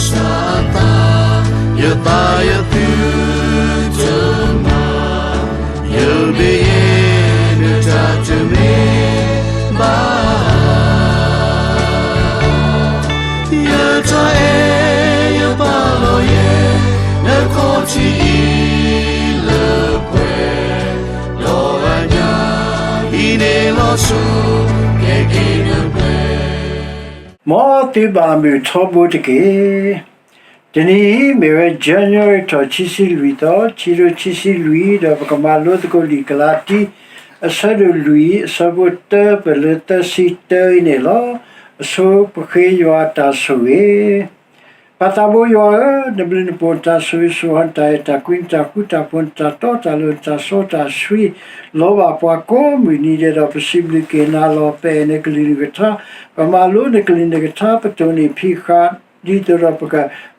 စၢ်အသး, ယသးယသုတမၤ, ယမ့ၢ်ယဲ နတၢ်တမ့ၢ်ဘၣ် ယတၢ်အဲၣ်ယပာ်လီၤယဲ နခီၣ်ထံးအံၤလၢပှဲၤ, ဒီးအညၣ်အံၤန့ၣ်လီၤစိၤ ကဲက့ၤနပှဲၤ မ်သုဘၣ်မုာ်ထီဘိတက့ၢ်. တနံၤအံၤမ့ၢ်ဝဲ January ထီၣ်ခံဆံလွံၢ်သီ, ခံကထိခံဆံလွံၢ်, ဒီးပကမၤလိသကိးလံာ်ကလၤတံ အဆၢဒိၣ်လွံၢ်, အဆၢဖိတၢပၢၢ်လၢသၢဆံတၢအံၤန့ၣ်လီၤ. အဆိပဃ့ယွၤအတၢ်ဆိၣ်ဂ့ၤ ပၢ်သးဘိယွၤဧၢ, နဘျုးနဖှိၣ် နတၢ်ဆိၣ်ဂ့ၤဆိၣ်ဝါ နတၢ်အဲၣ်တၢ်ကွံ နတၢ်ဃူတၢ်ဖိး နတၢ်တီတၢ်လိၤ နတၢ်စီတၢ်ဆှံ လီၤဘၣ်ပှၤကိးမုၢ်နံၤဒဲးဒီး ပစံးဘျုးက့ၤနၤလီၤ. ပအဲၣ်နကလုၢ်နကထါ, ပမၤလိနကလုၢ်နကထါ ပတိၢ်နီၣ်ဖံးဃာ် ဒ်သိးဒီးပက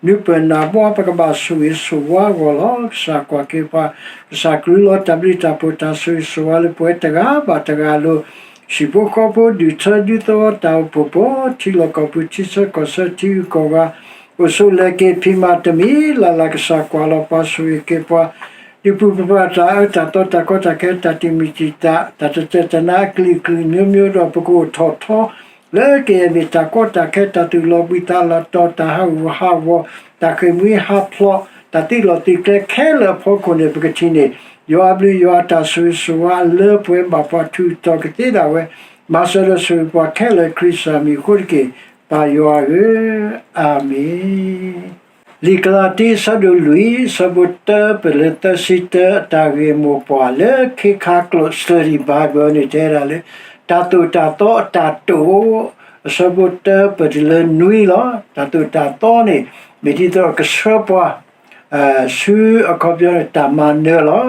နုာ်ပၢၢ်နၢ်ဘှါ ပကဘၣ်ဆိၣ်ဂ့ၤဆိၣ်ဝါအဂီၢ်လီၤ. ကစၢ်ကွၢ်က့ၤပှၤ, ကစၢ်ကလူလီၤတၢ်ဘျုးတၢ်ဖှိၣ် တၢ်ဆိၣ်ဂ့ၤဆိၣ်ဝါလၢပှၤတဂၤဘၣ်တဂၤအလိၤ, ဟံၣ်ဖိဃီဖိ ဒူၣ်ထၢဒူသဝီ တၢ်အိၣ်ဖှိၣ်ဖိ ထံလီၢ်ကီၢ်ပူၤ ထံဆၢကီၢ်ဆၢ ထံဂုၤကီၢ်ဂၤ အိၣ်ဆိးလဲၤက့ၤ ဖံးမၤတမံၤလၢ်လၢ် ကစၢ်ကွၢ်လီၤပှၤ ဆိၣ်ဂ့ၤက့ၤပှၤ ဒုးပူၤပပှၢ် တၢ်အၢတၢ်သီ တၢ်ကီတၢ်ခဲ တၢ်တံာ်မုၢ်တံာ်တာ် တၢ်တတၢၢ်တနါ အကလုာ်ကလုာ်မျိုးမျိုး ဒီးပကအိၣ်ထီၣ်ထီ လၢကယဲၢ်မ့ၢ်တၢ်ကီတၢ်ခဲ တၢ်သူၣ်လီၤဘှံးသးလီၤတီၤ တၢ်ဟးဂူာ်ဟးဂီၤ တၢ်ဃ့ၢ်မှံဟးဖျိး တၢ်သုးလီၢ်သုးကျဲခဲလၢာ်အဖီခိၣ်န့ၣ် ပကထံၣ်န့ၢ် ယွၤအဘျုးယွၤအတၢ်ဆိၣ်ဂ့ၤဆိၣ်ဝါ လၢပှဲၤဘၣ်ပှၤ ထုးထီၣ်ကသ့ဒၣ်ဝဲ မၤစၢၤဒီးဆိၣ်ဂ့ၤပှၤခဲလၢာ် ခရံာ်စၢ်မံၤအဃိတက့ၢ်, ပၢ်ယွၤဧၢ, အၤမ့ၣ်. လံာ်ကလၤတံ အဆၢဒိၣ်လွံၢ် အဆၢဖိတၢပၢၢ်လၢသၢဆံတၢ အတၢ်ဂ့ၢ်မိၢ်ပှၢ်လၢခ့ခါကျိာ် Study Bible န့ၣ် တဲဒၣ်လၢ တၢ်သိၣ်တၢ်သီအတၢ်တိာ် အဆၢဖိတၢပၢၢ်တုၤလၢနွံလီၤ. တၢ်သိၣ်တၢ်သီန့ၣ် မ့ၢ်ဒ်သိးကဆှၢပှၤ ဆူအခီပညီန့ၣ် တၢ်မၤနၢၤလီ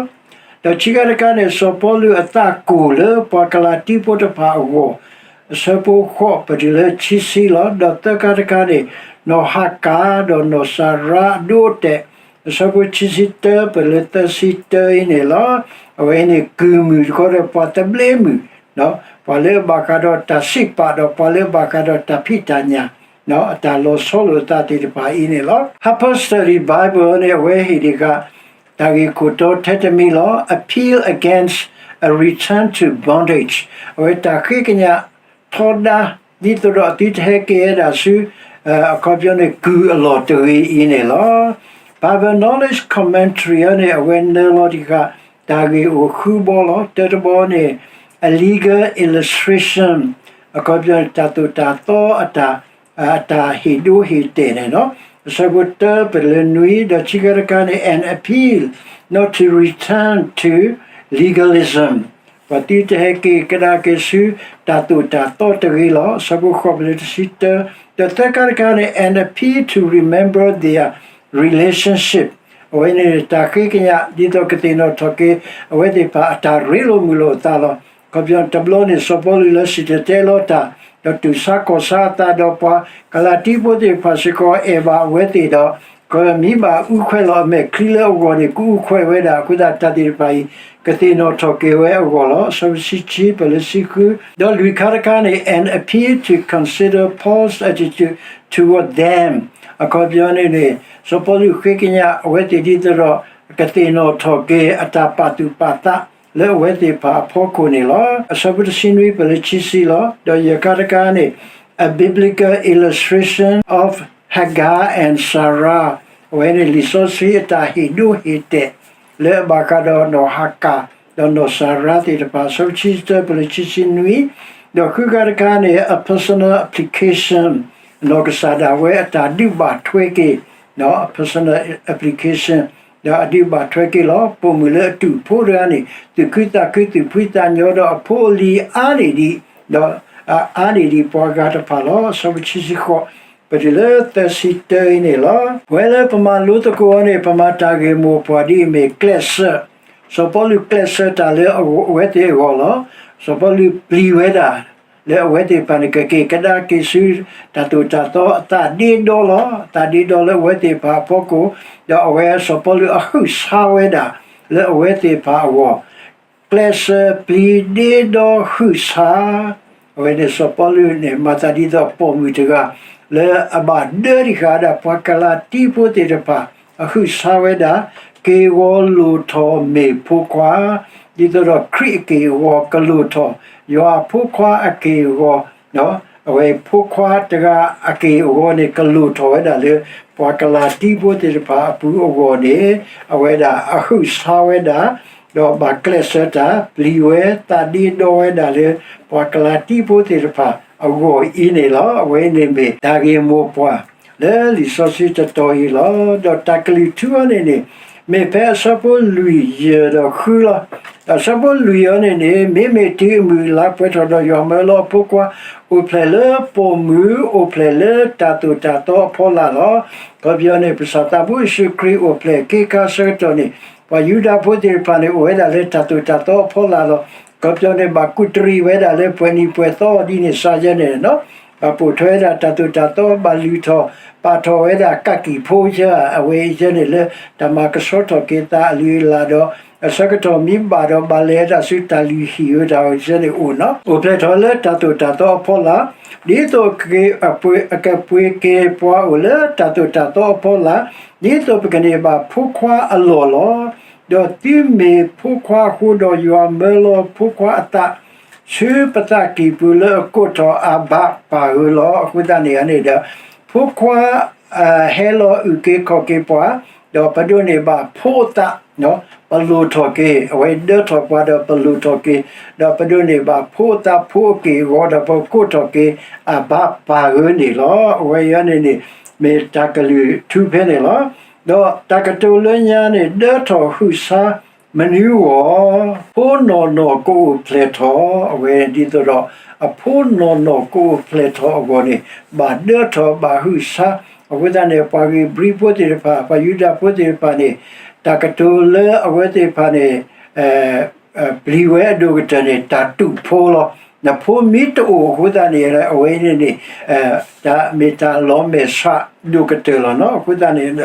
ၤ. ဒီးခံခါတခါန့ၣ် စီၤပီလူးအသးကိၢ်လၢပှၤကလၤတံဖိတဖၣ်အဂီၢ်, အဆၢဖိဃိးပၢၢ်တုၤလၢခံဆံလီၤ. ဒီးသၢခါတခါန့ၣ် နီၢ်ဟၤကၤ ဒီးနီၢ်စၤရါအဒိအတဲာ်, အဆၢဖိခံဆံတၢပၢၢ်လၢသၢဆံတၢအံၤန့ၣ်လီၤ. အဝဲန့ၣ်ကုၢ်မုၢ်တခီဒီး ပှၤသဘျ့မုၢ်, ပှၤလၢအဘၣ်ဃးဒီးတၢ်စံးပာ်ဒီး ပှၤလၢအဘၣ်ဃးဒီးတၢ်ဖံးတၢ်ညၣ် အတၢ်လီၤဆီလိာ်အသးသ့ၣ်တဖၣ်အံၤန့ၣ်လီၤ. Harper's Study Bible န့ၣ် အဝဲဟ့ၣ်ဒံးဃာ် တၢ်ဂ့ၢ်ခိၣ်တီထဲတမံၤလီၤ. Appeal against a return to bondage. အဝဲတၢ်ဃ့ကညးထီဒါ ဒ်သိးဒီးအသုတဟဲက့ၤဝဲဒၣ်ဆူ အခီပညီန့ၣ် ကုၢ်အလီၢ်တဂ့ၤအံၤန့ၣ်လီၤ. Bible Knowledge Commentary န့ၣ် အဝဲနၢလီၤဒံးဃာ် တၢ်ဂ့ၢ်အိၣ်ဃုဘီလီၤ. တၢတဘီန့ၣ် a legal illustration အခီပညီန့ၣ် တၢ်သိၣ်တၢ်သီအတၢ် အတၢ်ဟ့ၣ်ဒိဟ့ၣ်တဲာ်န့ၣ်လီၤ. အဆၢဖိတၢပၢၢ်လၢနွံ ဒီးခံခါတခါန့ၣ် an appeal not to return to legalism. ပှၤသုတဟဲက့ၤကဒါက့ၤဆူ တၢ်သိၣ်တၢ်သီတဂ့ၤလီၤ. အဆၢဖိဃိးပၢၢ်လၢတဆံတၢ, ဒီးသၢခါတခါန့ၣ် an appeal to remember their relationship. အဝဲန့ၣ်တၢ်ဃ့ကညး ဒ်သိးကသ့ၣ်နီၣ်ထီၣ်က့ၤ အဝဲသ့ၣ်တဖၣ်အတၢ်ရ့လိာ်မုာ်လိာ်အသးလီၤ. အခီပညီတဘျီန့ၣ် စီၤပီလူးလၢစံၣ်တဲၤတဲလီၤတၢ် ဒီးတူၢ်ဆါခီၣ်ဆါအသးဒီးပှၤ ကလၤတံဖိသ့ၣ်တဖၣ်စ့ၢ်ကီး အဲၣ်ဘၣ်အဝဲသ့ၣ်ဒီး ကမ့ၢ်ဘၣ်အူခွဲးလီၤအမဲာ်ချံလၢအဂီၢ်န့ၣ် ကအူခွဲးဝဲဒၣ်အဃိသတး တၢ်သ့ၣ်တဖၣ်အံၤ ကသ့ၣ်နီၣ်ထီၣ်က့ၤဝဲအဂီၢ်လီၤ. အဆၢဖိဆံခံပၢၢ်လၢဆံဃု, ဒီးလွံၢ်ခါတခါန့ၣ် an appeal to consider Paul's attitude toward them. အခီပညီန့ၣ်န့ၣ် စီၤပီလူးဃ့ကညးအဝဲသ့ၣ်ဒ်သိးဒီး ကသ့ၣ်နီၣ်ထီၣ်က့ၤ အတၢ်ပာ်သူၣ်ပာ်သး လၢအဝဲသ့ၣ်တဖၣ်အဖီခိၣ်န့ၣ်လီၤ. အဆၢဖိတဆံနွံပၢၢ်လၢခံဆံလီၤ. ဒီးယဲၢ်ခါတခါန့ၣ် a biblical illustration of Hagar and Sarah. အဝဲန့ၣ်လံာ်စီဆှံအတၢ်ဟ့ၣ်ဒိဟ့ၣ်တဲာ် လၢအဘၣ်ဃးဒီးနီၢ်ဟၤကၤ ဒီးနီၢ်စၤရါသ့ၣ်တဖၣ် အဆၢဖိခံဆံတၢပၢၢ်လၢခံဆံနွံ, ဒီးဃုခါတခါန့ၣ် a personal application နီၢ်ကစၢ်ဒၣ်ဝဲအတၢ်ဒုးဘၣ်ထွဲက့ၤ personal application ဒီးအဒုးဘၣ်ထွဲက့ၤလီၤ. ပိာ်မုၣ်လၢအတူၢ်ဖိတဂၤန့ၣ် သူၣ်ခုသးခု သူၣ်ဖှံသးညီ ဒီးအဖိအလံၤအါန့ၢ်ဒံး ဒီးအါန့ၢ်ဒံးပှၤဂၤတဖၣ်လီၤ. အဆၢဖိခံဆံဃိး ပတုၤလၢသၢဆံတၢအံၤန့ၣ်လီၤ. ပဝဲလၢပမၤလိသကိးအီၤန့ၣ် ပမၤတၢ်ဂ့ၢ်မိၢ်ပှၢ်ဒ်အမ့ၢ်ကျဲးစၢး, စီၤပီလူးကျဲးစၢးတၢ်လၢအဝဲသ့ၣ်အဂီၢ်လီၤ. စီၤပီလူးပျံၤဝဲဒၣ် လၢအဝဲသ့ၣ်တဖၣ်န့ၣ် ကက့ၤကဒါက့ၤဆူ တၢ်သိၣ်တၢ်သီအသးဒ့ဒီလီၤ. အသးဒ့ဒီလၢအဝဲသ့ၣ်တဖၣ်အဖီခိၣ်, ဒီးအဝဲစီၤပီလူးအဟုးဆါဝဲဒၣ် လၢအဝဲသ့ၣ်တဖၣ်အဂီၢ် ကျဲးစၢးပျံၤဒ့ဒီဟုးဆါ, အဝဲန့ၣ်စီၤပီလူးန့ၣ် မၤသးဒ်သိးပိာ်မုၣ်တဂၤ လၢအဘၣ်ဒၢတံၢ်ဃာ်ဝဲဒၣ် ပှၤကလၤတံဖိသ့ၣ်တဖၣ် အဟုၣ်ဆါဝဲဒၣ် က့ၢ်ဂီၤလိၣ်ထီၣ်မ့ၢ်ဖိခွါ, ဒ်သိးဒီးခရံာ်အက့ၢ်အဂီၤကလိၣ်ထီၣ် ယွၤဖိခွါအက့ၢ်အဂီၤ, အဝဲဖိခွါတဂၤအက့ၢ်အဂီၤန့ၣ် ကလိၣ်ထီၣ်ဝဲဒၣ်လၢ ပှၤကလၤတံဖိသ့ၣ်တဖၣ်အပူၤအဂီၢ်န့ၣ်, အဝဲဒၣ်အဟုၣ်ဆါဝဲဒၣ် ဒီးဘၣ်ကျဲးစၢးတၢ်ပျံၤဝဲ သးဒ့ဒီဝဲဒၣ်လၢ ပှၤကလၤတံဖိသ့ၣ်တဖၣ်အဂီၢ်အံၤန့ၣ်လီၤ. အဝဲအံၤန့ၣ်မ့ၢ်တၢ်ဂ့ၢ်မိၢ်ပှၢ် လၢလံာ်စီဆှံတတီၤအံၤလီၤ. ဒီးတၢ်ကလုၢ်ထူအီၤန့ၣ်န့ၣ် မ့ၢ်ဖဲအဆၢဖိလွံၢ်ယဲၢ်ဒီးဃုလီၤ. အဆၢဖိလွံၢ်အီၤန့ၣ်န့ၣ် မ့မ့ၢ်တုၤအမုၢ်အလါပှဲၤထီၣ်ဒီး ယွၤမၢလီၤအဖိခွါ အိၣ်ဖျဲၣ်လၢပိာ်မုၣ် အိၣ်ဖျဲၣ်လၢတၢ်သိၣ်တၢ်သီအဖီလာ်လီၤ. အခီပညီန့ၣ် ပကစၢ်သးဘိယ့ၣ်ၡူးခရံာ်အိၣ်ဖျဲၣ်ခ့ခါအဆၢကတီၢ်န့ၣ် ပှၤယူဒၤဖိသ့ၣ်တဖၣ်န့ၣ် အိၣ်ဝဲဒၣ်လၢတၢ်သိၣ်တၢ်သီအဖီလာ်လီၤ. အခီပညီန့ၣ် ဘၣ်ကူးတရံးဝဲဒၣ်လၢပှဲၤနံၤပှဲၤသီဒ်န့ၣ်စါယဲန့ၣ်လီၤ. ဘၣ်ပိာ်ထွဲဝဲဒၣ်တၢ်သိၣ်တၢ်သီ ဘၣ်လုၢ်ထီၣ်ပာ်ထီၣ်ဝဲဒၣ်ကးကံၢ်ဖိယဲ အဝဲယဲန့ၣ်လၢ တၢ်မၤကဆှီထီၣ်က့ၤသးအလုၢ်အလၢ်ဒီး အဆၢကတီၢ်မ့ၢ်ဘၣ်ဒီး ဘၣ်လဲၤတၢ်ဆူတၢ်လုၢ်ဟံၣ်ဧိၤတၢ်ဧိၤယဲန့ၣ်အိၣ်လီၤ. အိၣ်ဖျဲၣ်ထီၣ်လၢတၢ်သိၣ်တၢ်သီအဖီလာ် ဒ်သိးကက့ၤပှ့ၤက့ၤပှၤအိၣ်လၢတၢ်သိၣ်တၢ်သီအဖီလာ်, ဒ်သိးပကန့ၢ်ဘၣ်ဖိခွါအလီၢ်လီၤ. ဒီးသုမ့ၢ်ဖိခွါအဃိဒီး ယွၤမၢလီၤဖိခွါအသး ဆူပသးကံၢ်ပူၤလၢအကိးထီၣ် အၤဘၤ ပၢ်ဧၢလီၤ. အဃိသတးန့ၣ်န့ၣ်ဒီး ဖိခွါ ဟဲလီၤအုၣ်က့ၤခီၣ်က့ၤပှၤ, ဒီးပဒိးန့ၢ်ဘၣ်ဖိအသး, ပလိၣ်ထီၣ်က့ၤ, အဝဲဒၢထီၣ်ပှၤဒီးပလိၣ်ထီၣ်က့ၤ, ဒီးပဒိးန့ၢ်ဘၣ်ဖိအသး ဖိအက့ၢ်အဂီၤ ဒီးပကိးထီၣ်က့ၤ အၤဘၤ ပၢ်ဧၢန့ၣ်လီၤ. အဝဲအံၤန့ၣ်န့ၣ် မ့ၢ်တၢ်ကလုၢ်ထူဖဲန့ၣ်လီၤ. ဒီးတၢ်ကတိၤလၢညါန့ၣ် ဒၢထီၣ်ဟုၣ်ဆါ မနုၤအဂီၢ်, ဖိနီၢ်နီၢ်ကအိၣ်ဖျဲၣ်ထီၣ်, အဝဲဒ်သိးဒီး အဖိနီၢ်နီၢ်ကအိၣ်ဖျဲၣ်ထီၣ်အဂီၢ်န့ၣ် ဘၣ်ဒၢထီၣ်ဘၣ်ဟုၣ်ဆါ, အဃိသတးန့ၣ် ပှၤဧ့ၤဘြံၤဖိသ့ၣ်တဖၣ် ပှၤယူဒၤဖိသ့ၣ်တဖၣ်န့ၣ် တၢ်ကတိၤလၢအဝဲသ့ၣ်တဖၣ်န့ၣ် ပျံၤဝဲအဒိၣ်ကတၢၢ်န့ၣ် တၢ်တူၢ်ဖိလီၤ. နဖိမ့ၢ်တအိၣ်အဃိသတးန့ၣ် အဝဲန့ၣ်န့ၣ် တၢ်မ့ၢ်တၢ်လီၤမဲာ်ဆှးဒိၣ်ကတၢၢ်လီၤနီၤ. အဃိသတးန့ၣ်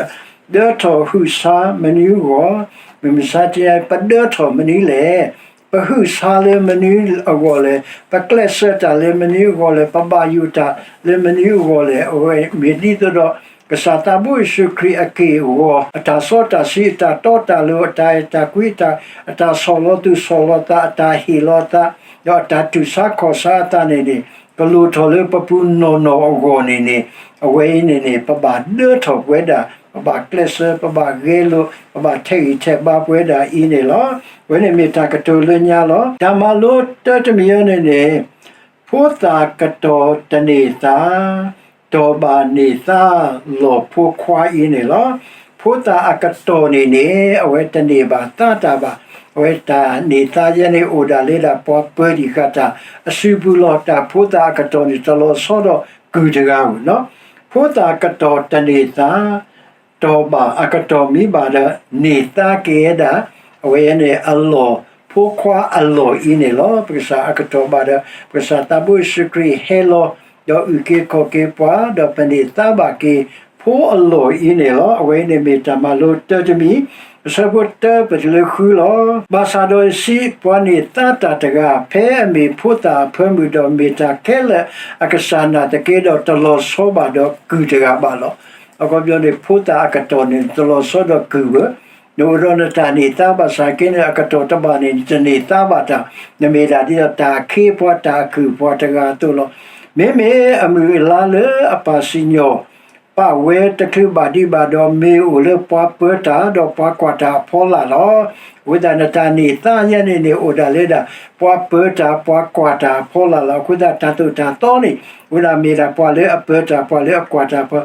ဒၢထီၣ်ဟုၣ်ဆါမနုၤအဂီၢ်, မုၢ်မဆါတနံၤ ပဒၢထီၣ်မနုၤလဲၣ်. ပဟုၣ်ဆါလၢမနုၤအဂီၢ်လဲၣ်, ပကျဲးစၢးတၢ်လၢမနုၤအဂီၢ်လဲၣ်, ပဘၣ်ယိၣ်တၢ်လၢမနုၤအဂီၢ်လဲၣ်. အဝဲမ့ၢ်ဒ်သိးဒီး ကစၢ်သးဘိယ့ၣ်ၡူးခရံာ်အက့ၢ်အဂီၤ, အတၢ်စီတၢ်ဆှံ, အတၢ်တီတၢ်လိၤ, အတၢ်အဲၣ်တၢ်ကွံ, အတၢ်ဆီၣ်လီၤသူၣ်ဆီၣ်လီၤသး, အတၢ်ဟ့ၣ်လီၤသး, ဒီးအတၢ်တူၢ်ဆါခီၣ်ဆါအသးန့ၣ်န့ၣ် ကလိၣ်ထီၣ်လၢပပူၤနီၢ်နီၢ်အဂီၢ်န့ၣ်န့ၣ်, အဝဲအံၤန့ၣ်န့ၣ် ပဘၣ်ဒၢထီၣ်ပဝဲဒၣ်, ပဘၣ်ကျဲးစၢး, ပဘၣ်ဂဲၤလိာ်, ပဘၣ်ထဲးဂံၢ်ထဲးဘါပဝဲဒၣ်အံၤန့ၣ်လီၤ. အဝဲန့ၣ်မ့ၢ်တၢ်ကတိၤလၢညါလီၤ. တၢ်မၤလိတၢတမံၤအံၤန့ၣ်န့ၣ် ဖိသၣ်ကတီၢ်တန့ၢ်သါ, တီၢ်ဘၣ်န့ၢ်သါလီၢ်ဖိခွါအံၤန့ၣ်လီၤ. ဖိသၣ်အကတီၢ်န့ၣ်န့ၣ် အဝဲတန့ၢ်ဘၣ်သါတၢ်ဘၣ်. အဝဲတၢ်န့ၢ်သါယဲန့ၣ် အိၣ်ဒၣ်လၢဒၣ်ပှၤပၢၤဒံၣ်ဃာ်တၢ်အစုပူၤလီၤ. တၢ်ဖိသၣ်အကတီၢ်န့ၣ် တလီၤဆီဒီးကုၢ်တဂၤဧိၤနီၤ. ဖိသၣ်ကတီၢ်တန့ၢ်သါ, တီၢ်ဘၣ်အကတီၢ်မ့ၢ်ဘၣ်ဒီး န့ၢ်သါက့ၤဝဲဒၣ် အဝဲန့ၣ်အလီၢ်, ဖိခွါအလီၢ်အံၤန့ၣ်လီၤ. ပကစၢ်အကတီၢ်ဘၣ်ဒီး ပကစၢ်သးဘိယ့ၣ်ၡူးခရံာ်ဟဲလီၤ, ဒီးအုၣ်က့ၤခီၣ်က့ၤပှၤ, ဒီးပန့ၢ်သါဘၣ်က့ၤ ဖိအလီၢ်အံၤန့ၣ်လီၤ. အဝဲန့ၣ်မ့ၢ်တၢ်မၤလိတၢတမံၤ, အဆၢဖိတၢပတုၤလၢဃုလီၤ. ဘၣ်ဆၣ်ဒီးယစံး, ပှၤန့ၢ်သါတၢ်တဂၤ ဖဲအမ့ၢ်ဖိသၣ်အဖၢမုၢ်, ဒီးမ့ၢ်တၢ်ခဲလၢာ်အကစၢ်နာ်သက့ဒီး, တလီၤဆီဘၣ်ဒီးကုၢ်တဂၤဘၣ်လီၤ. အခီပညီန့ၣ် ဖိသၣ်အကတီၢ်န့ၣ် တလီၤဆီဒီးကုၢ်ဘၣ်. နအိၣ်ဒီးနတၢ်န့ၢ်သါဘၣ်ဆၣ်က့န့ၣ် အကတီၢ်တဘၣ်န့ၣ် နတန့ၢ်သါဘၣ်တၢ်, နမ့ၢ်ဒၣ်ဒ်သိးတၢ်အခ့အပှၤ တၢ်အကုၢ်အပှၤတဂၤအသိးလီၤ. မ့မ့ၢ်အမုၢ်အလါလၢအပၢ်စံၣ်ညီၣ် ပာ်ဝဲတချုးဘၣ်ဒံးဘၣ်ဒီး မ့ၢ်အိၣ်လၢပှၤပၢၤတၢ် ဒီးပှၤကွၢ်တၢ်အဖီလာ်လီၤ. အဃိသတး နတၢ်န့ၢ်သါယဲန့ၣ်န့ၣ် အိၣ်ဒၣ်လၢဒၣ် ပှၤပၢၤတၢ် ပှၤကွၢ်တၢ်အဖီလာ်လီၤ. အဃိသတး တၢ်သိၣ်တၢ်သီန့ၣ် အိၣ်ဒၣ်မ့ၢ်ဒၣ်ပှၤလၢအပၢၤတၢ် ပှၤလၢအကွၢ်တၢ်အဖီ,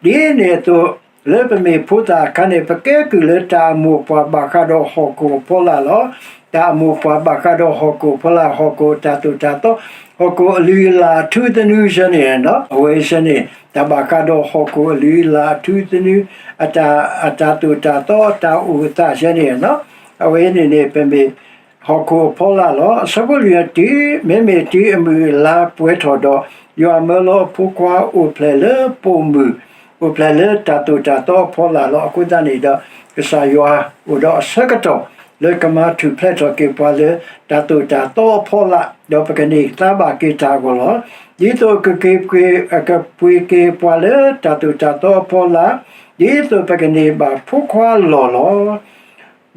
ဒ်န့ၣ်အသိး လၢပမ့ၢ်ဖိသၣ်အခါန့ၣ် ပကဲကုၢ်လၢတၢ်အမိၢ်ပှၢ်ဘၣ်ဃးဒီးဟီၣ်ခိၣ်အဖီလာ်လီၤ. တၢ်အမိၢ်ပှၢ်ဘၣ်ဃးဒီးဟီၣ်ခိၣ်အဖီလာ်, ဟီၣ်ခိၣ်အတၢ်သိၣ်တၢ်သီ, ဟီၣ်ခိၣ်အလုၢ်အလၢ်အထူသနူယဲန့ၣ်, အဝဲယဲန့ၣ် တၢ်ဘၣ်ဃးဒီးဟီၣ်ခိၣ်အလုၢ်အလၢ်အထူသနူ, အတၢ်သိၣ်တၢ်သီ အတၢ်အိၣ်အသးယဲန့ၣ်, အဝဲန့ၣ်န့ၣ် ပမ့ၢ် ဟီၣ်ခိၣ်အဖီလာ်လီၤ. အဆၢဖိလွံၢ်အတုၤ, မ့မ့ၢ်တုၤအမုၢ်အလါပှဲၤထီၣ်ဒီး, ယွၤမၢလီၤအဖိခွါအိၣ်ဖျဲၣ်လၢပိာ်မုၣ်, အိၣ်ဖျဲၣ်လၢတၢ်သိၣ်တၢ်သီအဖီလာ်လီၤ. အဃိသတးန့ၣ်ဒီး ကစၢ်ယွၤအိၣ်ဒီးအဆၢကတီၢ် လၢကမၤထူၣ်ဖျဲးထီၣ်က့ၤပှၤလၢတၢ်သိၣ်တၢ်သီအဖီလာ်, ဒီးပကန့ၢ်သါဘၣ်က့ၤတၢ်အဂီၢ်လီၤ. ဒ်သိးကက့ၤပှ့ၤ, ကပှ့ၤက့ၤပှၤလၢတၢ်သိၣ်တၢ်သီအဖီလာ်, ဒ်သိးပကန့ၢ်ဘၣ်ဖိခွါအလီၢ်လီ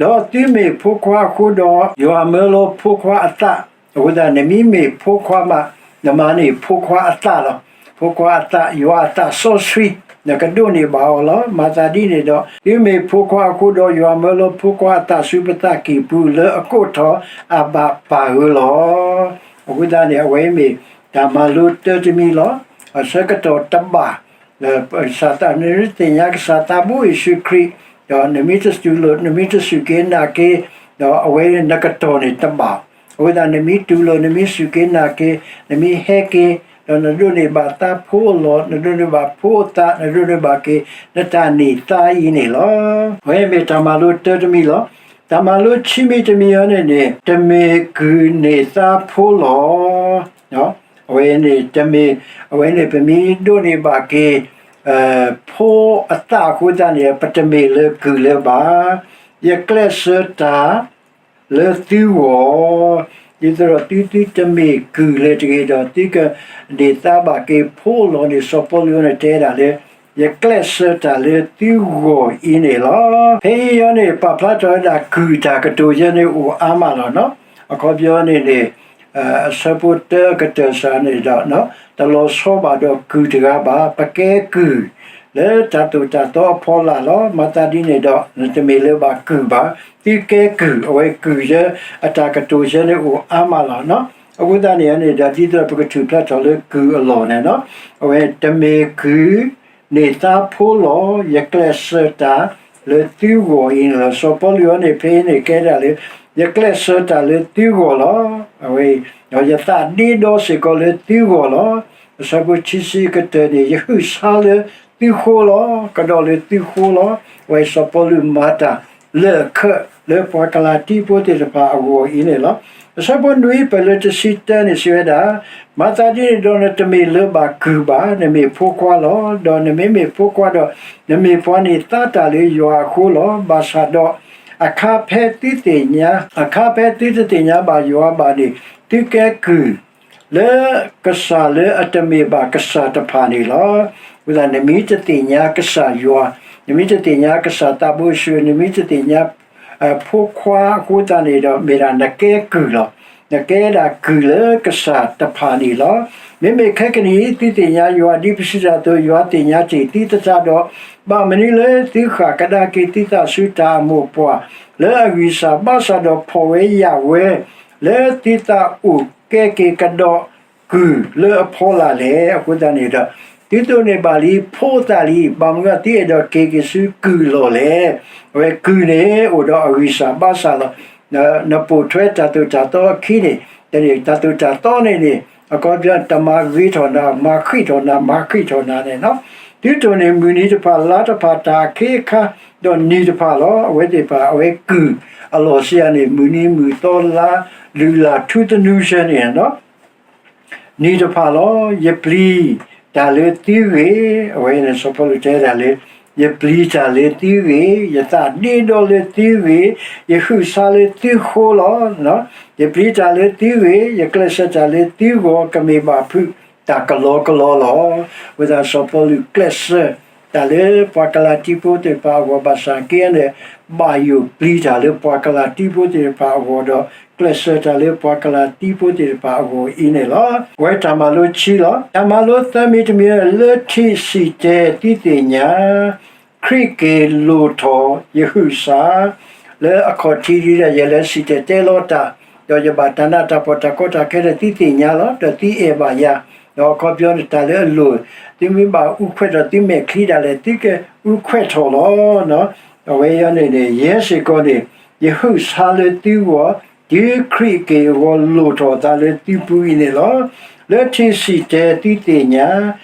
ၤ. ဒီးသုမ့ၢ်ဖိခွါအဃိဒီး ယွၤမၢလီၤဖိခွါအသး, အဃိသတးနမ့မ့ၢ်ဖိခွါမး, နမၤန့ၢ်ဖိခွါအသးလီၤ. ဖိခွါအသး, ယွၤအသးစီဆှံ, နကဒိးန့ၢ်ဘၣ်အီၤလီၤ. မၤသးဒ်န့ၣ်ဒီး သုမ့ၢ်ဖိခွါအဃိဒီး ယွၤမၢလီၤဖိခွါအသးဆူပသးကံၢ်ပူၤလၢအကိးထီၣ်အဘၣ်ပၢ်ဧၢလီၤ. အဃိသတးန့ၣ် အဝဲမ့ၢ်တၢ်မၤလိတၢတမံၤလီၤ. အဆၢကတီၢ်တဘၣ် လၢကစၢ်သး, နသ့ၣ်ညါကစၢ်သးဘိယ့ၣ်ၡူးခရံာ်, ဒီးနမ့ၢ်တစူၢ်လိာ်, နမ့ၢ်တစူၢ်က့ၤနာ်က့ၤ, ဒီးအဝဲနကတီၢ်န့ၣ်တဘၣ်. အဃိသတး နမ့ၢ်တူၢ်လိာ်နမ့ၢ်စူၢ်က့ၤနာ်က့ၤ, နမ့ၢ်ဟဲက့ၤ, ဒီးနဒိးန့ၢ်ဘၣ်သးဖိအလီၢ်, နဒိးန့ၢ်ဘၣ်ဖိအသး, နဒိးန့ၢ်ဘၣ်က့ၤ နတၢ်န့ၢ်သါအံၤန့ၣ်လီၤ. အဝဲမ့ၢ်တၢ်မၤလိတၢတမံၤလီၤ. တၢ်မၤလိခံမံၤတမံၤအံၤန့ၣ်န့ၣ် တမ့ၢ်ကုၢ်န့ၢ်သါဖိလီၤ. အဝဲန့ၣ်တမ့ၢ်, အဝဲန့ၣ်ပမ့ၢ်ဒိးန့ၢ်ဘၣ်က့ၤ ဖိအသးအဃိသတးန့ၣ် ပတမ့ၢ်လၢကုၢ်လၢၤဘၣ်. ယကျဲးစၢးတၢ်လၢသုဂီၢ်, ဒ်သိးဒီးသုသုတမ့ၢ်ကုၢ်လၢၤတဂ့ၤဒီး သုကန့ၢ်သါဘၣ်က့ၤဖိလီၤန့ၣ် စီၤပီလူးန့ၣ်တဲဒၣ်လၢ ယကျဲးစၢးတၢ်လၢသုဂီၢ်အံၤန့ၣ်လီၤ. ဖဲအံၤအံၤန့ၣ် ပာ်ဖျါထီၣ်ဝဲဒၣ်ကုၢ်တၢ်ကတိၤယဲန့ၣ်အိၣ်အါမးလီၤ. အခီပညီန့ၣ်န့ၣ် အဆၢဖိတၢကတၢၢ်စးန့ၣ်ဒီး တလီၤဆီဘၣ်ဒီးကုၢ်တဂၤဘၣ်, ပကဲကုၢ်လၢတၢ်သိၣ်တၢ်သီအဖီလာ်လီၤ. မၤသးဒ်န့ၣ်ဒီး နတမ့ၢ်လၢၤဘၣ်ကုၢ်ဘၣ်, သုကဲကုၢ်, အဝဲကုၢ်ယဲ အတၢ်ကတိၤယဲန့ၣ်အိၣ်အါမးလီၤ. အဃိသတးန့ၣ်န့ၣ်ဒီး ဒ်သိးပကထူၣ်ဖျဲးထီၣ်လၢကုၢ်အလီၢ်န့ၣ်, အဝဲတမ့ၢ်ကုၢ်န့ၢ်သါဖိလီၤ, ယကျဲးစၢးတၢ်လၢသုဂီၢ်အံၤန့ၣ်လီၤ. စီၤပီလူးအံၤန့ၣ်ဖဲအံၤန့ၣ်ကဲဒၣ်လၢ ယကျဲးစၢးတၢ်လၢသုဂီၢ်လီၤ. အဝဲ ဒီးယသးဒ့ဒီစ့ၢ်ကီးလၢသုဂီၢ်လီၤ. အဆၢဖိခံဆံကတၢၢ်န့ၣ် ယဟုးဆါလၢသုဃိလီၤ, ကဒီးလၢသုဃိလီၤ. အဝဲစီၤပီလူးမၤတၢ်လၢာ်ခၢၣ်လၢပှၤကလၤတံဖိသ့ၣ်တဖၣ်အဂီၢ်အံၤန့ၣ်လီၤ. အဆၢဖိနွံပၢၢ်လၢတဆံတၢန့ၣ်စံးဝဲဒၣ်, မၤသးဒ်န့ၣ်ဒီးနတမ့ၢ်လၢၤဘၣ်ကုၢ်ဘၣ်, နမ့ၢ်ဖိခွါလီၤ. ဒီးနမ့မ့ၢ်ဖိခွါဒီး နမ့ၢ်ပှၤန့ၢ်သါတၢ်လၢယွၤအဃိလီၤ. ဘၣ်ဆၣ်ဒီး အခါဖဲသုသ့ၣ်ညါ, အခါဖဲသုတသ့ၣ်ညါဘၣ်ယွၤဘၣ်န့ၣ် သုကဲကုၢ်လၢကစၢ်လၢအတမ့ၢ်ဘၣ်ကစၢ်တဖၣ်န့ၣ်လီၤ. အဃိသတး နမ့ၢ်တသ့ၣ်ညါကစၢ်ယွၤ, နမ့ၢ်တသ့ၣ်ညါကစၢ်သးဘိယ့ၣ်ၡူး, နမ့ၢ်တသ့ၣ်ညါ ဖိခွါအဃိသတးန့ၣ်ဒီး မ့ၢ်ဒၣ်နကဲကုၢ်လီၤ. နကဲဒၣ်ကုၢ်လၢကစၢ်တဖၣ်န့ၣ်လီၤ. မ့မ့ၢ်ခဲကနံၣ်အံၤ သုသ့ၣ်ညါယွၤဒ်ပစံးတၢ်အသိး ယွၤသ့ၣ်ညါတ့ၢ်သုသတးဒီး, ဘၣ်မနုၤလၢသုဃၣ်ကဒါက့ၤသုသးဆူတၢ်အမိၢ်ပှၢ် လၢအဂံၢ်စၢ်ဘါစၢ်ဒီးဖီၣ်ဝဲယာ်ဝဲ လၢသုသးအိၣ်ကဲက့ၤကဒီးကုၢ်လၢအဖီလာ်လဲၣ်. အဃိသတးန့ၣ်ဒီး သုဒိးန့ၢ်ဘၣ်လံဖိသၣ်လံ, ဘၣ်မနုၤသုအဲၣ်ဒိးက့ၤက့ၤဆူကုၢ်အလီၢ်လဲၣ်. အဝဲကုၢ်န့ၣ်အိၣ်ဒီးအဂံၢ်စၢ်ဘါစၢ်လီၤ. နပိာ်ထွဲတၢ်သိၣ်တၢ်သီအခံန့ၣ်, တၢ်သိၣ်တၢ်သီန့ၣ်န့ၣ် အခီပညီတမၤဂ့ၤထီၣ်နၤ, မၤဃံးထီၣ်နၤ, မၤဃံးထီၣ်နၤန့ၣ်လီၤ. သုဒိးန့ၢ်မုၢ်နံၤတဖၣ်, လါတဖၣ်, တၢ်အခ့အခါ, ဒီးနံၤတဖၣ်လီၤ. အဝဲသ့ၣ်တဖၣ် အဝဲကုၢ်အလီၢ်စံးယၤန့ၣ် မုၢ်နံၤမုၢ်သီလါ လုၢ်လၢ်ထူသနူစဲန့ၣ်လီၤ. နံၤတဖၣ်လီၤ. ယပျံၤတၢ်လၢသုဂ့ၢ်, အဝဲန့ၣ်စီၤပီလူးတဲဒၣ်လၢ ယပျံၤတၢ်လၢသုဂ့ၢ်, ယသးဒ့ဒီလၢသုဂ့ၢ်, ယဟုးဆါလၢသုဃိလီၤ. ယပျံၤတၢ်လၢသုဂ့ၢ်, ယကျဲးစၢးတၢ်လၢသုဂီၢ် ကမ့ၢ်ဘၣ်ဖုးတၢ်ကလီကလီလီၤ. အဃိသတးစီၤပီလူးကျဲးစၢးတၢ်လၢပှၤကလၤတံဖိသ့ၣ်တဖၣ်အဂီၢ် ဘၣ်ဆၣ်က့န့ၣ် ဘၣ်ယိၣ်ပျံၤတၢ်လၢပှၤကလၤတံဖိသ့ၣ်တဖၣ်အဂီၢ်ဒီး ကျဲးစၢးတၢ်လၢပှၤကလၤတံဖိသ့ၣ်တဖၣ်အဂီၢ်အံၤန့ၣ်လီၤ. အဝဲတၢ်မၤလိခံလီၤ. တၢ်မၤလိသၢမံၤတမံၤ လၢထံၣ်စံၣ်တဲၤသုသ့ၣ်ညါ ခရံာ်က့ၤလိၣ်ထီၣ်ယဟုးဆါ, လၢအခီၣ်ထံးဒ်ဒီး ယလဲၤစံၣ်တဲၤတဲလီၤတၢ်, ဒီးယဘၣ်တၢ်နးတၢ်ဖှီၣ်တၢ်ကီတၢ်ခဲဒီးသုသ့ၣ်ညါလီၤ, ဒီးသုအဲၣ်ဘၣ်ယၤ, ဒီးအခီပညီန့ၣ် တၢ်လၢအလိၣ် သုမ့ၢ်ဘၣ်အူခွဲးထီၣ်သုမဲာ်ချံဒၣ်လဲာ် သုကအူခွဲးထီၣ်လီၤ. အဝဲအံၤန့ၣ်န့ၣ် ယဲစ့ၢ်ကီးန့ၣ် ယဟုးဆါလၢသုဂီၢ် တုၤခရံာ်အက့ၢ်အဂီၤလိၣ်ထီၣ်အသးလၢသုပူၤအံၤန့ၣ်လီၤ. လၢထံၣ်စံၣ်တဲၤသုသ့ၣ်ညါ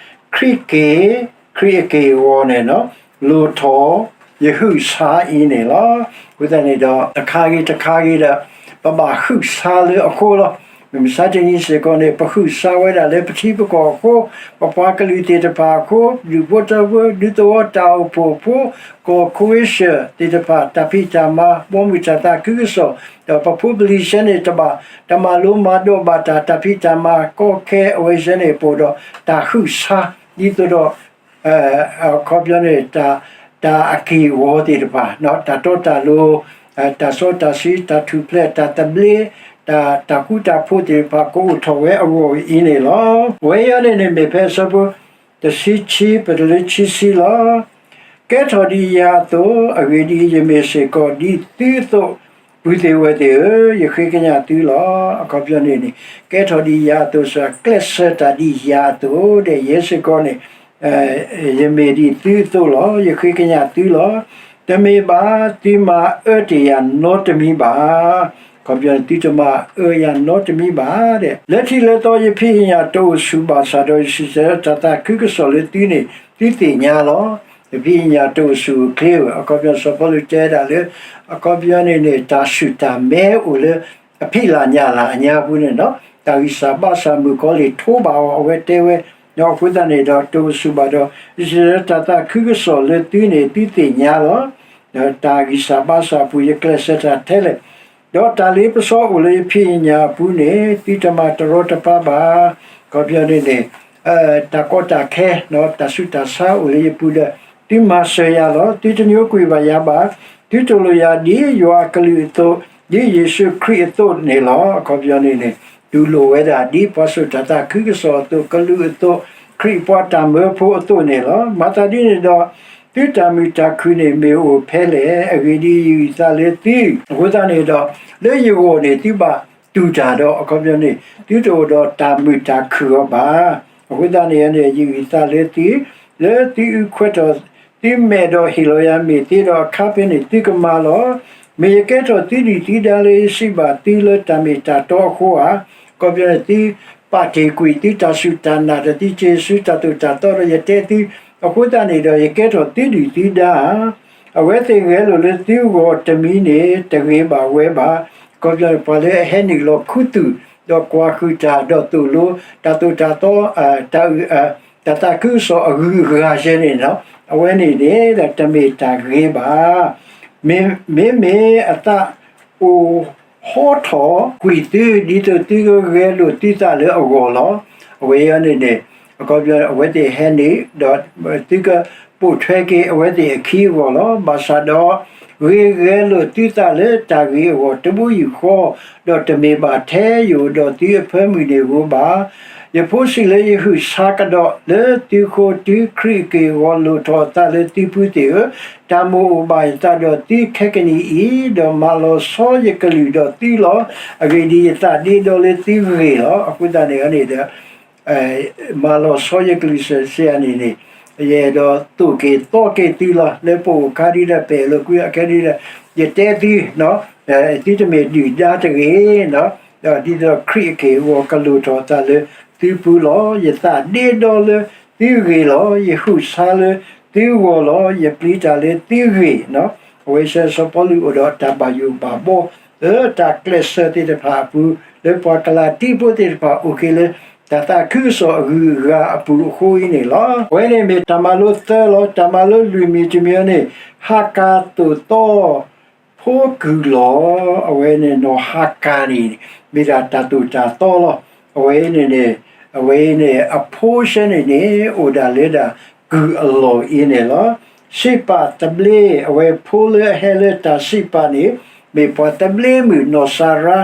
ခရံာ်က့ၤ, ခရံာ်အက့ၢ်အဂီၤန့ၣ် လိၣ်ထီၣ်ယဟုးဆါအံၤန့ၣ်လီၤ. အဃိသတးန့ၣ်ဒီး တခါဂ့ၤတခါဂ့ၤဒီး ပဘၣ်ဟုးဆါလၢအဃိလီၤ. မုၢ်မဆါတနံၤစ့ၢ်ကီးန့ၣ် ပဟုၣ်စၢ်ဝဲဒၣ်လၢပထံပကီၢ်အဃိ, ပပှၤကလုာ်သ့ၣ်တဖၣ်အဃိ, ဒူၣ်ဖိထၢဖိ, ဒူသဝီတၢ်အိၣ်ဖှိၣ်ဖိ, ကီၢ်ခိၣ်ဝ့ၢ်စၢၢ်သ့ၣ်တဖၣ် တၢ်ဖံးတၢ်မၤ, ဘီမုၢ်တၢ်သးခုကစီၣ်, ဒီးပဖိပလံၤစဲန့ၣ်တဘၣ်, တမၤလိမၤဒိးဘၣ်တၢ် တၢ်ဖံးတၢ်မၤကီခဲအဝဲစဲန့ၣ် ပအိၣ်ဒီးတၢ်ဟုၣ်စၢ်, ဒ်သိးဒီး အခီပညီန့ၣ် တၢ်အက့ၢ်အဂီၤသ့ၣ်တဖၣ်, တၢ်တီတၢ်လိၤ, တၢ်စီတၢ်ဆှံ, တၢ်ထူၣ်ဖျဲး, တၢ်သဘျ့, တၢ် တၢ်ဃူတၢ်ဖိးသ့ၣ်တဖၣ် ကအိၣ်ထီၣ်ဝဲအဂီၢ်အံၤန့ၣ်လီၤ. ဝဲအံၤန့ၣ်န့ၣ် မ့ၢ်ဖဲအဆၢဖိ တဆံခံ ပတုၤလၢခံဆံလီၤ. ကဲထီၣ်ဒ်ယၤအသိး, အဂ့ၢ်ဒ်အံၤ, ယမ့ၢ်စ့ၢ်ကီးဒ်သုအသိး, ပုၢ်သ့ၣ်ဝဲၢ်သ့ၣ်ဧၢ, ယဃ့ကညးသုလီၤ. အခီပညီန့ၣ်န့ၣ် ကဲထီၣ်ဒ်ယၤအသိး စ့ၢ်ကျဲးစၢးတၢ်ဒ်ယၤအသိး, ဒီးယဲစ့ၢ်ကီးန့ၣ် ယမ့ၢ်ဒ်သုအသိးလီၤ. ယဃ့ကညးသုလီၤ. တမ့ၢ်ဘၣ်သုမၤအၢတ့ၢ်ယၤနီတမံၤဘၣ်. အခီပညီန့ၣ် သုတမၤအၢယၤနီတမံၤဘၣ်ဒဲး. လၢထံးလၢသီယဖံးယညၣ်တအိၣ်ဆူၣ်ဘၣ်ဆၣ်ဒီး ယစံးဆၢတၢ်သးခုကစီၣ်လၢသုန့ၣ် သုသ့ၣ်ညါလီၤ. ယဖံးယညၣ်တအိၣ်ဆူၣ်အိၣ်ချ့ဝဲ, အခီပညီစီၤပီလူးတဲဒၣ်လၢ အခီပညီန့ၣ်န့ၣ် တၢ်ဆူၣ်တၢ်မဲအိၣ်လၢ အဖံးလၢ်ညၣ်လၢ်အညါပူၤန့ၣ်လီၤ. တၢ်ဂံၢ်စၢ်ဘါစၢ်မုၣ်ကီၤလံၢ်ထိးဘၣ်အီၤ အဝဲတဲဝဲ, အဃိသတးန့ၣ်ဒီး တအိၣ်ဆူၣ်ဘၣ်ဒီး ယစံးဆၢတၢ်သးခုကစီၣ်လၢသုန့ၣ် သုသ့ၣ်ညါလီၤ. ဒီးတၢ်ဂံၢ်စၢ်ဘါစၢ်အပူၤ ယကျဲးစၢးတၢ်ထဲလဲၣ် ဒီးတၢ်လ့ပစီအိၣ်လၢယဖံးယညၣ်အပူၤန့ၣ် သုတမၤတရီတပါဘၣ်. အခီပညီန့ၣ်န့ၣ် တၢ်ကီတၢ်ခဲ, တၢ်ဆူးတၢ်ဆါအိၣ်လၢယပူၤဒီး သုမၤစၢၤယၤလီၤ. သုတညိကွံာ်ဘၣ်ယၤဘၣ်. သုတူၢ်လိာ်ယၤဒ်ယွၤအကလုၢ်အသိး, ဒ်ယ့ၣ်ၡူးခရံာ်အသိးန့ၣ်လီၤ. အခီပညီန့ၣ်န့ၣ် တူၢ်လိာ်ဝဲဒၣ်ဒ်ပှၤစိာ်တၢ်သးခုကစီၣ်အသိး, ကလူးအသိး, ခရံာ်ပှၤတၢ်မၢဖိအသိးန့ၣ်လီၤ. မၤသးဒ်န့ၣ်ဒီး သုတၢ်မုာ်တၢ်ခုၣ်န့ၣ်မ့ၢ်အိၣ်ဖဲလဲၣ်. အဂ့ၢ်ဒ်အံၤ, ယအုၣ်သးလၢသု, အဃိသတးန့ၣ်ဒီး လၢယဂီၢ်န့ၣ် သုဘၣ်တူၢ်တၢ်ဒီး အခီပညီန့ၣ် သုတအိၣ်ဒီးတၢ်မုာ်တၢ်ခုၣ်အီၤဘၣ်. အဃိသတးန့ၣ်န့ၣ် ယအုၣ်သးလၢသု, လၢသုအုၣ်ခွဲးထီၣ်သုမဲာ်ဒီးဟ့ၣ်လီၤယၤမ့ၢ်သ့ဒီး အခါဖဲန့ၣ် သုကမၤလီၤ. မ့ၢ်ယကဲထီၣ်သုဒုၣ်သုဒါလၢယစံးဘၣ်သုလၢတၢ်မ့ၢ်တၢ်တီအဃိဧါ. အခီပညီန့ၣ် သုပာ်တ့ၢ်ကွံာ်သုတၢ်စူၢ်တၢ်နာ်ဒီး သုစံးဆၢတၢ်သိၣ်တၢ်သီဒီးယတဲသု, အဃိသတးန့ၣ်ဒီး ယကဲထီၣ်သုဒုၣ်သုဒါဧါ. အဝဲသ့ၣ်ဂဲၤလိာ်လၢသုဂီၢ်တမံၤန့ၣ် တဂ့ၤဘၣ်ဝဲဘၣ်. အခီပညီန့ၣ် ပှၤလၢအဟဲနုာ်လီၤခူသူၣ် ဒီးကွၢ်ဟုၣ်တၢ်ဒီးသိၣ်လိ တၢ်သိၣ်တၢ်သီ တၢ်အုၣ် တၢ်သးခုကစီၣ်အဂုၤအဂၤယဲန့ၣ်လီၤ. အဝဲန့ၣ်န့ၣ် တမ့ၢ်တၢ်ဂ့ၤဘၣ်. မ့မ့ၢ်အသးအိၣ်ဟီထီၣ်ကွံာ်သု ဒ်သိးသုကဂဲၤလိာ်သုသးလၢအဂီၢ်လီၤ. အဝဲအံၤန့ၣ်န့ၣ် အခီပညီ အဝဲသ့ၣ်ဟဲန့ၣ်ဒီး သုကပိာ်ထွဲက့ၤအဝဲသ့ၣ်အခံအဂီၢ်လီၤ. ဘၣ်ဆၣ်ဒီး ဂ့ၤဂဲၤလိာ်သုသးလၢတၢ်ဂ့ၤအဂီၢ်တဘိယူၢ်ဃီ, ဒီးတမ့ၢ်ဘၣ်ထဲယအိၣ်ဒီးသုအဖၢမုၢ်န့ၣ်ဧိၤဘၣ်. ယဖိစံးလၢယဟုၣ်ဆါကဒီးလၢသုဃိ တုၤခရံာ်အက့ၢ်အဂီၤလိၣ်ထီၣ်အသးလၢသုဖုသ့ၣ်ဧၢ, တၢ်မိၣ်အိၣ်ဘၣ်ယသးဒီးသုခဲကနံၣ်အံၤ, ဒီးမၤလီၤဆီယကလုၢ်ဒီးသုလီၤ. အဂ့ၢ်ဒ်အံၤ, ယသးဒ့ဒီလၢသုဂ့ၢ်လီၤ. အဃိသတးန့ၣ်န့ၣ်ဒီး မၤလီၤဆီယကလုၢ်စ့ၢ်ကီးန့ၣ်န့ၣ်, ယအဲၣ်ဒိးသိၣ်က့ၤသီက့ၤသုလီၤ. လၢပအိၣ်ခါဒ်ဒီး ပအဲၣ်လိာ်ကွံာ်အီၤခဲဒ်ဒီး ယတဲသု, သုတမ့ၢ်ဒုၣ်ဒါတဂ့ၤ, ဒီးဒ်သိးခရံာ်အက့ၢ်အဂီၤကလိၣ်ထီၣ်အသးလၢသုဖုလီၤ. ယသးဒ့ဒီလၢသုဂ့ၢ်လီၤ. ယဟုၣ်ဆါလၢသုဂီၢ်လီၤ. ယပျံၤတၢ်လၢသုဂ့ၢ်. အဝဲစဲးစီၤပီလူးအိၣ်ဒီးတၢ်ဘၣ်ယိၣ်ဘၣ်ဘီ လၢတၢ်ကျဲးစၢးသ့ၣ်တဖၣ်အပူၤ လၢပှၤကလၤတံဖိသ့ၣ်တဖၣ်အိၣ်က့ၤလၢ တၢ်သးခုကစီၣ်အဂုၤအဂၤအပူၤအဃိအံၤန့ၣ်လီၤ. အဝဲန့ၣ်မ့ၢ်တၢ်မၤလိသၢလီၤ. တၢ်မၤလိလွံၢ်မံၤတမံၤန့ၣ် ဟးကၢ်သိၣ်သီ ဖိကုၢ်လီၤ. အဝဲန့ၣ်နီၢ်ဟးကၢ်န့ၣ် မ့ၢ်ဒၣ်တၢ်သိၣ်တၢ်သီလီၤ. အဝဲန့ၣ်န့ၣ် အဝဲအံၤန့ၣ် အဖိဆဲန့ၣ်န့ၣ် အိၣ်ဒၣ်လၢဒၣ်ကုၢ်အလီၢ်အံၤန့ၣ်လီၤ. စံးပာ်သဘျ့ အဝဲဖိလၢအဟဲလၢတၢ်စံးပာ်န့ၣ် မ့ၢ်ပှၤသဘျ့မုၣ်နီၢ်စၤရါ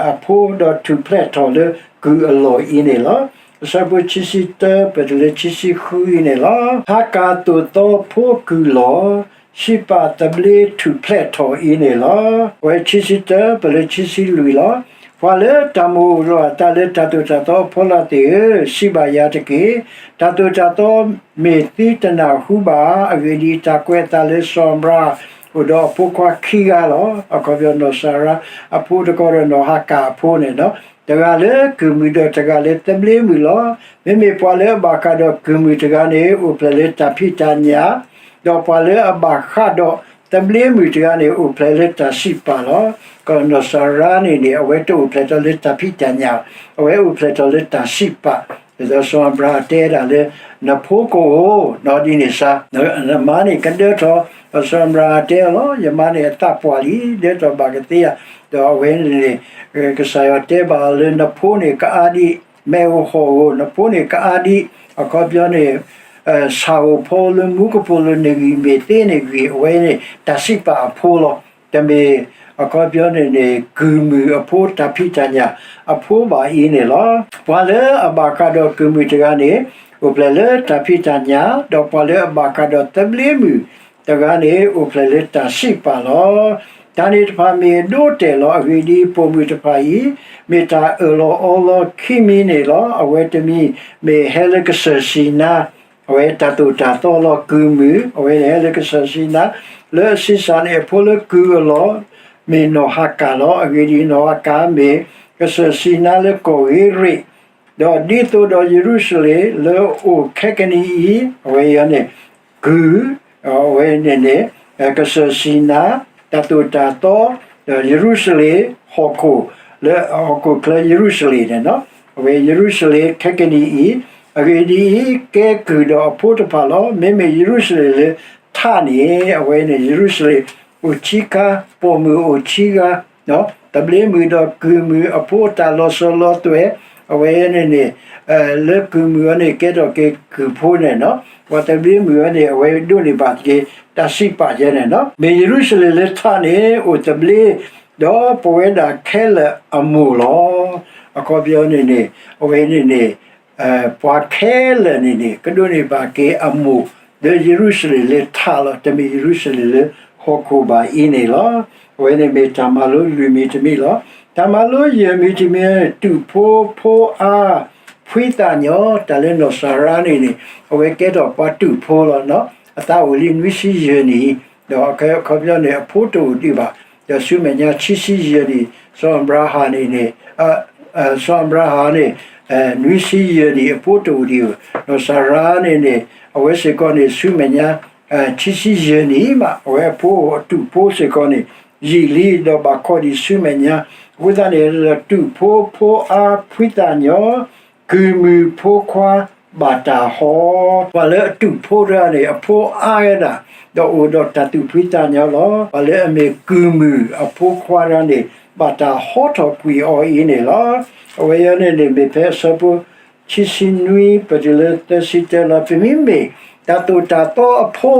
အဖိဒီးထူၣ်ဖျဲးထီၣ်လၢကုၢ်အလီၢ်အံၤန့ၣ်လီၤ. အဆၢဖိခံဆံတၢ ပတုၤလၢခံဆံဃုအံၤန့ၣ်လီၤ. ဟးကၢ်သိၣ်သီဖိကုၢ်လီၤ. စံးပာ်သဘျ့ထူၣ်ဖျဲးထီၣ်အံၤန့ၣ်လီၤ. အဝဲခံဆံတၢ ပတုၤလၢခံဆံလွံၢ်လီၤ. ပှၤလၢတၢ်မိၣ်အိၣ်လီၤအသးလၢတၢ်သိၣ်တၢ်သီအဖီလာ်သ့ၣ်ဧၢ, စံးဘၣ်ယၤတက့ၢ်. တၢ်သိၣ်တၢ်သီမ့ၢ်သုတနၢ်ဟူဘၣ်. အဂ့ၢ်ဒ်အံၤ, တၢ်ကွဲးအသးလၢစီၤအၤဘြၤဟၣ် အိၣ်ဒီးအဖိခွါခံဂၤလီၤ. အခီပညီ နီၢ်စၤရါအဖိတခီဒီး နီၢ်ဟးကၢ်အဖိန့ၣ်လီၤ. တဂၤလၢကုၢ်မုၣ်ဒီးတဂၤလၢသဘျ့မုၣ်လီၤ. မ့မ့ၢ်ပှၤလၢအဘၣ်ဃးဒီးကုၢ်မုၣ်တဂၤန့ၣ် အိၣ်ဖျဲၣ်လၢတၢ်ဖံးတၢ်ညၣ်, ဒီးပှၤလၢအဘၣ်ဃးဒီးသဘျ့မုၣ်တဂၤန့ၣ် အိၣ်ဖျဲၣ်လၢတၢ်စံးပာ်လီၤ. ကီၢ်နီၢ်စၤရါန့ၣ်န့ၣ် အဝဲတအိၣ်ဖျဲၣ်ထီၣ်လၢတၢ်ဖံးတၢ်ညၣ်, အဝဲအိၣ်ဖျဲၣ်ထီၣ်လၢတၢ်စံးပာ်, ဒ်သိးစီၤအၤဘြၤဟၣ်တဲဒၣ်လၢ နဖိကအိၣ်နီၢ်ဒ်န့ၣ်စါ, နမါန့ၣ်ကဒၢထီၣ်, ဒီးစီၤအၤဘြၤဟၣ်တဲလီၤ, ယမါန့ၣ်အသးပှၢ်လံ, ဒၢထီၣ်ဘၣ်ကသ့ဧါ, ဒီးအဝဲန့ၣ်န့ၣ် ကစၢ်ယွၤတဲဘၣ်အီၤလၢနဖိန့ၣ်ကအါဒံး မ့ၣ်ဧိၤဟီၣ်ဧိၤ, နဖိန့ၣ်ကအါဒံး, အခီပညီန့ၣ် ဆၣ်ဧိၤဖီလၢမူကပိာ်လိၤန့ၣ်ဂံၢ်မ့ၢ်သ့န့ၣ်ဂံၢ် အဝဲန့ၣ် တၢ်စံးပာ်အဖိလီၤ. တမ့ၢ် အခီပညီန့ၣ်န့ၣ် ကုၢ်မုၢ်အဖိ တၢ်ဖံးတၢ်ညၣ်အဖိဘၣ်အံၤန့ၣ်လီၤ. ပှၤလၢအဘၣ်ဃးဒီးကုၢ်မုၢ်တဂၤန့ၣ် အိၣ်ဖျဲၣ်လၢတၢ်ဖံးတၢ်ညၣ်, ဒီးပှၤလၢအဘၣ်ဃးဒီးသဘျ့မုၢ်တဂၤန့ၣ် အိၣ်ဖျဲၣ်လၢတၢ်စံးပာ်လီၤ. တၢ်န့ၣ်တဖၣ်မ့ၢ်အဒိအတဲာ်လီၤ. အဂ့ၢ်ဒ်အံၤ, ပိာ်မုၣ်တဖၣ်အံၤ မ့ၢ်တၢ်အၢၣ်လီၤအီလီၤခံမံၤန့ၣ်လီၤ. အဝဲတမံၤမ့ၢ်ဟဲလၢကစၢၢ်စံနါ, အဝဲတၢ်သိၣ်တၢ်သီလီၤ. ကုၢ်မုၢ် အဝဲန့ၣ်ဟဲလၢကစၢၢ်စံနါ, လၢအဆံးစၢ်န့ၣ်အဖိလၢကုၢ်အလီၢ် မ့ၢ်နီၢ်ဟၤကၣ်လီၤ. အဂ့ၢ်ဒ်အံၤ, နီၢ်ဟၤကၣ်မ့ၢ်ကစၢၢ်စံနါလၢကီၢ်ဧ့ရ့း, ဒီးဒ်သိးဒီးယရူၤၡလ့ၣ်လၢအအိၣ်ခဲကနံၣ်အံၤ, အဝဲအံၤန့ၣ် ကုၢ်, အဝဲန့ၣ်န့ၣ် ကစၢၢ်စံနါ, တၢ်သိၣ်တၢ်သီ, ဒီးယရူၤၡလ့ၣ်ဟီၣ်ခိၣ်, လၢဟီၣ်ခိၣ်ချၢယရူၤၡလ့ၣ်န့ၣ်, အဝဲယရူၤၡလ့ၣ်ခဲကနံၣ်အံၤ, အဂ့ၢ်ဒ်အံၤ, ကဲကုၢ်ဒီးအဖိတဖၣ်လီၤ. မ့မ့ၢ်ယရူၤၡလ့ၣ်လၢထးန့ၣ်, အဝဲန့ၣ်ယရူၤၡလ့ၣ်အိၣ်ဆံခါ, ပိာ်မုၣ်အိၣ်ဆံဂၤ, သဘျ့မုၢ်ဒီးကုၢ်မုၢ်အဖိအတၢ်လီၤစၢၤလီၤသွဲၣ်, အဝဲန့ၣ်န့ၣ် လၢကုၢ်မုၢ်အံၤန့ၣ် ကဲထီၣ်က့ၤကုၢ်ဖိန့ၣ်, ပှၤသဘျ့မုၢ်အံၤန့ၣ် အဝဲဒိးန့ၢ်ဘၣ်တက့ၢ် တၢ်စံးပာ်ယဲန့ၣ်, မ့ၢ်ယရူၤၡလ့ၣ်လၢထးန့ၣ် အိၣ်သဘျ့, ဒီးပဝဲဒၣ်ခဲလၢာ်အမိၢ်လီၤ. အခီပညီန့ၣ်န့ၣ် အဝဲန့ၣ်န့ၣ် ပှၤခဲလၢာ်န့ၣ်န့ၣ် ကဒိးန့ၢ်ဘၣ်က့ၤအမိၢ် လၢယရူၤၡလ့ၣ်လၢထးလီၤ. တမ့ၢ်ယရူၤၡလ့ၣ်လၢဟီၣ်ခိၣ်ဘၣ်အံၤန့ၣ်လီၤ. အဝဲန့ၣ်မ့ၢ်တၢ်မၤလိလွံၢ်မံၤတမံၤလီၤ. တၢ်မၤလိယဲၢ်မံၤတမံၤန့ၣ် တူာ်ဖိဖိအါ ဖှံသးညီ, တၢ်လၢနီၢ်စၤရါန့ၣ်န့ၣ် အဝဲကဲထီၣ်ပှၤတူာ်ဖိလီၤ. အသးအိၣ်လံနွံဆံယဲၢ်နံၣ်, ဒီးအခီပညီန့ၣ် အဖိတအိၣ်ဒံးဘၣ်, ဒီးဆူမဲာ်ညါခံဆံယဲၢ်နံၣ်, စီၤအၤဘြၤဟၣ်န့ၣ်န့ၣ် စီၤအၤဘြၤဟၣ်န့ၣ် နွံဆံယဲၢ်နံၣ် အဖိတအိၣ်ဒံးဘၣ်, နီၢ်စၤရါန့ၣ်န့ၣ် အဝဲစ့ၢ်ကီးန့ၣ် ဆူမဲာ်ညါ ခံဆံယဲၢ်နံၣ်မး အဝဲအဖိအတူာ်ဖိစ့ၢ်ကီးန့ၣ် ယံာ်လံ ဒီးဘၣ်ခီဒံးဆူမဲာ်ညါ, အဃိသတးန့ၣ် တူာ်ဖိဖိအါ ဖှံသးညီ, ကုၢ်မုၢ်ဖိခွါဘၣ်တၢ်ဟီ, ပှၤလၢအတူာ်ဖိတဂၤန့ၣ် အဖိအါဝဲဒၣ်, ဒီးအိၣ်ဒီးတၢ်သူၣ်ဖှံသးညီလီၤ. ပှၤလၢအမ့ၢ်ကုၢ်မုၢ်အဖိခွါတဂၤန့ၣ် ဘၣ်တၢ်ဟီထီၣ်ကွံာ်အီၤအံၤန့ၣ်လီၤ. အဝဲအံၤန့ၣ်န့ၣ် မ့ၢ်ဖဲအဆၢဖိ ခံဆံနွံ ပတုၤလၢသၢဆံတၢလီၤ. ပမ့မ့ၢ်တၢ်သိၣ်တၢ်သီအဖိ,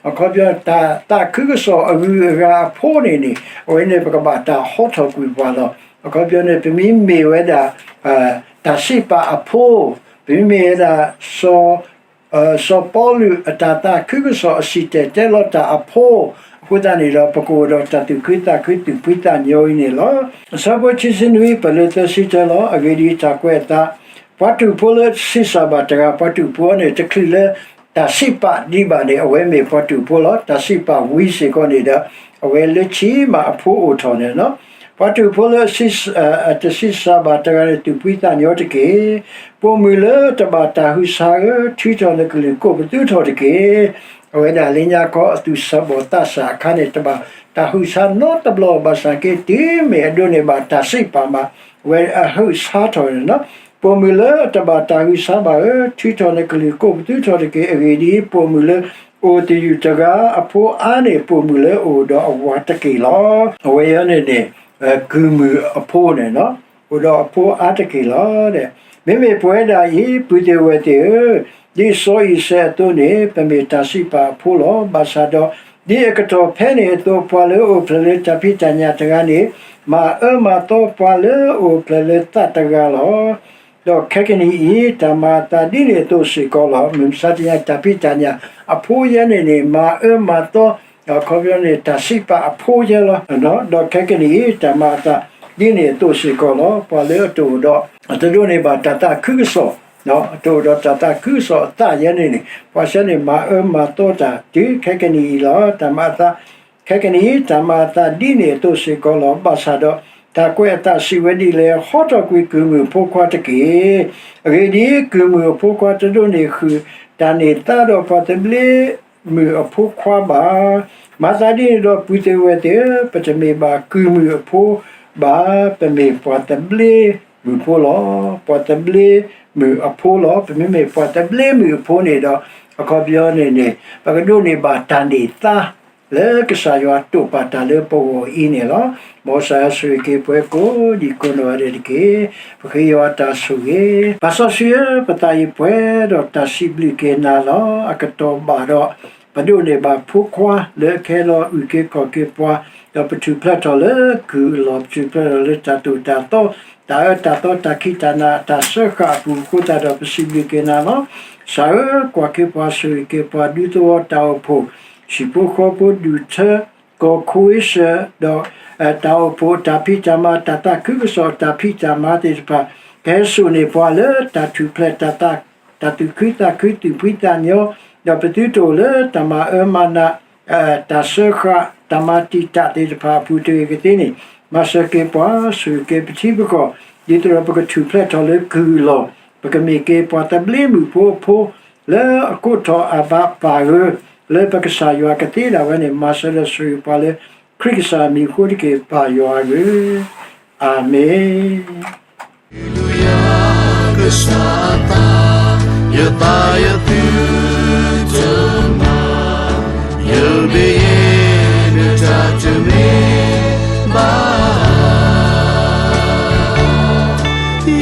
အခီပညီ တၢ်သးခုကစီၣ်အဂုၤအဂၤအဖိန့ၣ်န့ၣ် အဝဲန့ၣ် ပကဘၣ်တၢ်ဟီထီၣ်ကွံာ်ပှၤလီၤ. အခီပညီန့ၣ် ပမ့မ့ၢ်ဝဲဒၣ် တၢ်စံးပာ်အဖိ, ပမ့မ့ၢ်ဝဲဒၣ် စီၤ စီၤပီလူးအတၢ်သးခုကစီၣ်အစံၣ်တဲၤတဲလီၤတၢ်အဖိ, အဃိသတးန့ၣ်ဒီး ပကအိၣ်ဒီးတၢ်သူၣ်ခုသးခုသူၣ်ဖှံသးညီအံၤန့ၣ်လီၤ. အဆၢဖိခံဆံနွံ ပတုၤလၢသၢဆံတၢလီၤ. အဂ့ၢ်ဒ်အံၤ, တၢ်ကွဲးအသး, ပှၤတူာ်ဖိလၢဆံးစၢ်ဘၣ်တဂၤ, ပှၤတူာ်ဖိန့ၣ် တချုးလၢတၢ်စံးပာ်ဒံးဘၣ်န့ၣ် အဝဲမ့ၢ်ပှၤတူာ်ဖိလီၤ. တၢ်စံးပာ်ဝံၤစ့ၢ်ကီးန့ၣ်ဒီး အဝဲလၢခံမးအဖိအိၣ်ထီၣ်န့ၣ်လီၤ. ပှၤတူာ်ဖိလၢ တဆံးစၢ်ဘၣ်တဂၤန့ၣ် သူၣ်ဖှံသးညီတက့ၢ်. ပိာ်မုၣ်လၢတဘၣ်တၢ်ဟုးဆါဧၢ, ထုးထီၣ်နကလုၢ်ကိးပသူထီၣ်တက့ၢ်. အဝဲဒၣ်လၢညါခီအသူၣ်စၢ်ဘီၣ်သးစၢ်အခါန့ၣ် တဘၣ်တၢ်ဟုးဆါနီတဘျီဘၣ်ဆၣ်က့ တုၤမ့ၢ်အဒိးန့ၢ်ဘၣ်တၢ်စံးပာ်မး အဝဲအဟုးဆါထီၣ်န့ၣ်လီၤ. ပိာ်မုၣ်လၢတဘၣ်တၢ်ဟုးဆါဘၣ်ဧၢ, ထုးထီၣ်နကလုၢ်ကိးပသူထီၣ်တက့ၢ်. အဂ့ၢ်ဒ်အံၤ, ပိာ်မုၣ်လၢအိၣ်သယုၢ်တဂၤအဖိအါန့ၣ် ပိာ်မုၣ်လၢအိၣ်ဒီးအဝၤတက့ၢ်လီၤ. အဝဲအံၤန့ၣ်န့ၣ် ကုၢ်မုၣ်အဖိန့ၣ် အိၣ်ဒီးအဖိအါတက့ၢ်လီၤ. မ့မ့ၢ်ပဝဲဒၣ်အံၤ ပုၢ်သ့ၣ်ဝဲၢ်သ့ၣ်ဧၢ, ဒ်စီၤအံၤစဲးအသိးန့ၣ် ပမ့ၢ်တၢ်စံးပာ်အဖိလီၤ. ဘၣ်ဆၣ်ဒီး ဒ်အကတီၢ်ဖဲန့ၣ်အသိး ပှၤလၢအအိၣ်ဖျဲၣ်လၢတၢ်ဖံးတၢ်ညၣ်တဂၤန့ၣ် မၤအၢမၤသီပှၤလၢအအိၣ်ဖျဲၣ်လၢသးတဂၤလီၤ. ဒီးခဲကနံၣ်အံၤ တၢ်မၤအသးဒ်န့ၣ်အသိးစ့ၢ်ကီးလီၤ. မုၢ်မဆါတနံၤ တၢ်ဖံးတၢ်ညၣ်အဖိယဲန့ၣ်န့ၣ် မၤအၢမၤသီ အခီပညီန့ၣ် တၢ်စံးပာ်အဖိယဲလီၤ. ဒီးခဲကနံၣ်အံၤ တၢ်မၤအသးဒ်န့ၣ်အသိးစ့ၢ်ကီးလီၤ. ပှၤလၢအတအိၣ်ဒီး အတဒိးန့ၢ်ဘၣ်တၢ်သးခုကစီၣ်, အတအိၣ်ဒီးတၢ်သးခုကစီၣ်အသးယဲန့ၣ်န့ၣ် ပှၤစဲန့ၣ် မၤအၢမၤသီတၢ်တုၤခဲကနံၣ်အံၤလီၤ. တၢ်မၤအသး ခဲကနံၣ်အံၤ တၢ်မၤအသးဒ်န့ၣ်အသိးစ့ၢ်ကီးလီၤ. ဘၣ်ဆၣ်ဒီး တၢ်ကွဲးအသးစံးဝဲဒ်လဲၣ်, ဟီထီၣ်ကွံာ်ကုၢ်မုၣ်အဖိခွါတက့ၢ်. အဂ့ၢ်ဒ်အံၤ, ကုၢ်မုၣ်အဖိခွါတဒိးန့ၢ်ဃုာ်တၢ်န့ၢ်သါဒီးပှၤသဘျ့ ပတမ့ၢ်ပှၤသဘျ့မုၣ်အဖိခွါဘၣ်. မၤသးဒ်န့ၣ်ဒီး ပုၢ်သ့ၣ်ဝဲၢ်သ့ၣ်ဧၢ, ပတမ့ၢ်ဘၣ်ကုၢ်မုၣ်အဖိဘၣ်, ပမ့ၢ်ပှၤသဘျ့မုၣ်ဖိလီၤ. ပှၤသဘျ့မုၣ်အဖိလီၤ. ပမ့မ့ၢ်ပှၤသဘျ့မုၣ်အဖိန့ၣ်ဒီး အခီပညီန့ၣ်န့ၣ် ပကဒိးန့ၢ်ဘၣ်တၢ်န့ၢ်သါ လၢကစၢ်ယွၤတိာ်ပာ်တၢ်လၢပဂီၢ်အံၤန့ၣ်လီၤ. မ်ကစၢ်ယွၤဆိၣ်ဂ့ၤက့ၤပှၤကိးဒံကိးနီၢ်ဂၤဒဲးတက့ၢ်. ပဃ့ယွၤတၢ်ဆိၣ်ဂ့ၤ. ပၢ်စီဆှံဧၢ, ပသးအံၤပှဲၤဒီးတၢ်စံးဘျုးက့ၤနၤလီၤ. အကတီၢ်ဘၣ်ဒီး ပဒိးန့ၢ်ဘၣ်ဖိခွါလၢအကဟဲလီၤအုၣ်က့ၤခီၣ်က့ၤပှၤ, ဒီးပထူၣ်ဖျဲးထီၣ်လၢကုၢ်အလီၢ်, ပထူၣ်ဖျဲးထီၣ်လၢတၢ်သိၣ်တၢ်သီ, တၢ်အၢတၢ်သီ, တၢ်ခံးတၢ်နၤ, တၢ်စၢဃာ်အပူၤအဃိသတးဒီး ပစံးဘျုးက့ၤနၤလီၤ. ကစၢ်ဧၢ, ကွၢ်က့ၤပှၤ, ဆိၣ်ဂ့ၤက့ၤပှၤ, ဒူသဝီတၢ်အိၣ်ဖှိၣ်, ဟံၣ်ဖိဃီဖိ, ဒူၣ်ထၢ, ကီၢ်ခိၣ်စၢၣ်, ဒီး တၢ်အိၣ်ဖှိၣ်အတၢ်ဖံးတၢ်မၤ, တၢ်သးခုကစီၣ်အတၢ်ဖံးတၢ်မၤသ့ၣ်တဖၣ်, ကဟဲစိာ်န့ၢ်ပှၤလၢတၢ်ထူၣ်ဖျဲး, တၢ်သူၣ်ခုသးခု, သူၣ်ဖှံသးညီ, ဒီးပသုတအိၣ်လၢတၢ်မၤအၢမၤနး, တၢ်စၢဃာ်, တၢ်မၤတံာ်တာ်သ့ၣ်တဖၣ်အပူၤတဂ့ၤကသ့န့ၣ်, မၤစၢၤက့ၤပှၤ, ဆိၣ်ဂ့ၤက့ၤပထံပကီၢ်, ဒ်သိးဒီးပကထူၣ်ဖျဲးထီၣ်လၢကုၢ်အလီၢ်, ပကမ့ၢ်က့ၤပှၤသဘျ့မုၣ်ဖိအဖိ, လၢအကိးထီၣ်အဘၣ်ပၢ်ဂ့ၤ, လၢပကစၢ်ယွၤကသ့ဒၣ်ဝဲန့ၣ်, မၤစၢၤဒီးဆိၣ်ဂ့ၤပှၤလၢ ခရံာ်ကစၢ်မံၤအဃိတက့ၢ်, ပၢ်ယွၤဧၢ, အၤမ့ၣ်. Hallelujah, ကစၢ်အသး, ယသးယသုတမၤ, ယဘၣ်ယဲၢ်နတၢ်တမ့ၢ်ဘၣ်,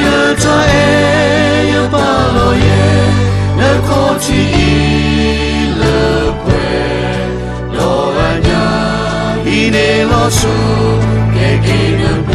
ယတၢ်အဲၣ်ယပာ်လီၤယဲၢ်, နခီၣ်ထံးအံၤလၢပှဲၤ, ဒီးအညၣ်အံၤန့ၣ်လီၤဆူ, ကဲက့ၤန